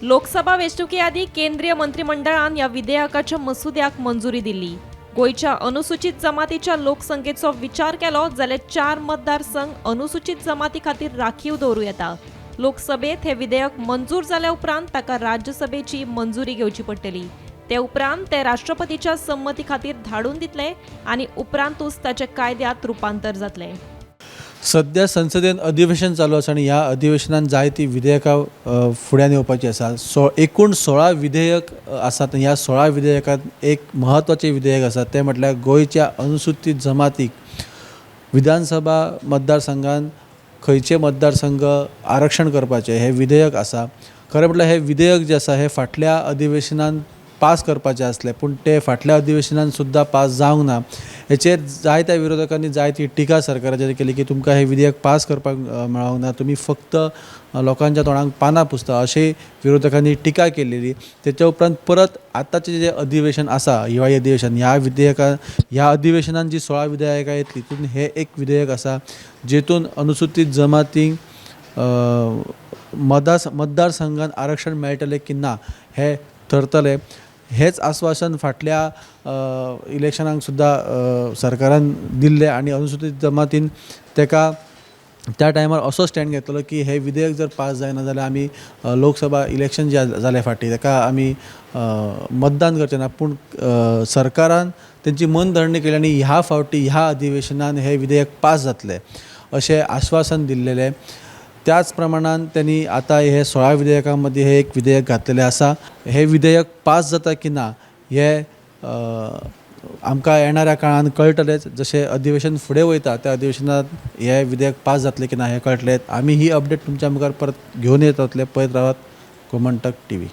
लोकसभा वेंचणुके आदीं केंद्रीय मंत्रीमंडळान ह्या विधेयकाच्या मसुद्याक मंजुरी दिल्ली. गोंयच्या अनुसूचित जमातीच्या लोकसंख्येचो विचार केलो जाल्यार 4 मतदारसंघ अनुसूचित जमाती खातीर राखीव दवरूं येता. लोकसभेत हे विधेयक मंजूर जाल्या उपरांत ताका राज्यसभेची मंजुरी घेवची पडटली. ते उपरांत ते राष्ट्रपतीच्या संमती खातीर धाडून दितले आनी उपरांतूच ताचे कायद्यांत रुपांतर जातलें. सद्या संसदेन अधिवेशन चालू आसा आनी ह्या अधिवेशनान जायतीं विधेयकां फुड्यान येवपाचीं आसा. एकूण 16 विधेयक आसात. ह्या 16 विधेयकांत एक म्हत्वाचें विधेयक आसा तें म्हटल्यार गोंयच्या अनुसूचित जमातीक विधानसभा मतदारसंघान खंयचे मतदारसंघ आरक्षण करपाचें हें विधेयक आसा. खरें म्हटल्यार हें विधेयक जें आसा हें फाटल्या अधिवेशनान पास करपाचें आसलें, पूण तें फाटल्या अधिवेशनान सुद्दां पास जावंक ना. हेचेर जायत्या विरोधकांनी जायती टिका सरकाराचेर केली की तुमकां हें विधेयक पास करपाक मेळोंक ना, तुमी फक्त लोकांच्या तोंडाक पानां पुसता अशें विरोधकांनी टिका केलेली. तेच्या उपरांत परत आतांचें जें अधिवेशन आसा, हिवाळी अधिवेशन, ह्या अधिवेशनान जी 16 विधेयकां येतली तितून हें एक विधेयक आसा जेतून अनुसूचित जमातींक मतदारसंघान आरक्षण मेळटलें की ना हें थरतलें. हेंच आस्वासन फाटल्या इलेक्शनाक सुद्दां सरकारान दिल्लें आनी अनुसूचित जमातीन तेका त्या टायमार असो स्टँड घेतलो की हें विधेयक जर पास जायना जाल्यार आमी लोकसभा इलेक्शन जें जालें फाटीं तेका आमी मतदान करचें ना. पूण सरकारान तेंची मनधरणी केली आनी ह्या फावटी ह्या अधिवेशनान हें विधेयक पास जातलें अशें आश्वासन दिल्लेलें. त्याच प्रमाणान त्यांनी आतां हे 16 विधेयकां मदीं हे एक विधेयक घातलेलें आसा. हें विधेयक पास जाता की ना हें आमकां येणाऱ्या काळान कळटलेंच. जशें अधिवेशन फुडें वयता त्या अधिवेशनांत हें विधेयक पास जातलें की ना हें कळटलें. आमी ही अपडेट तुमच्या मुखार परत घेवन येतले. पळयत रावात गोमंतक टीव्ही.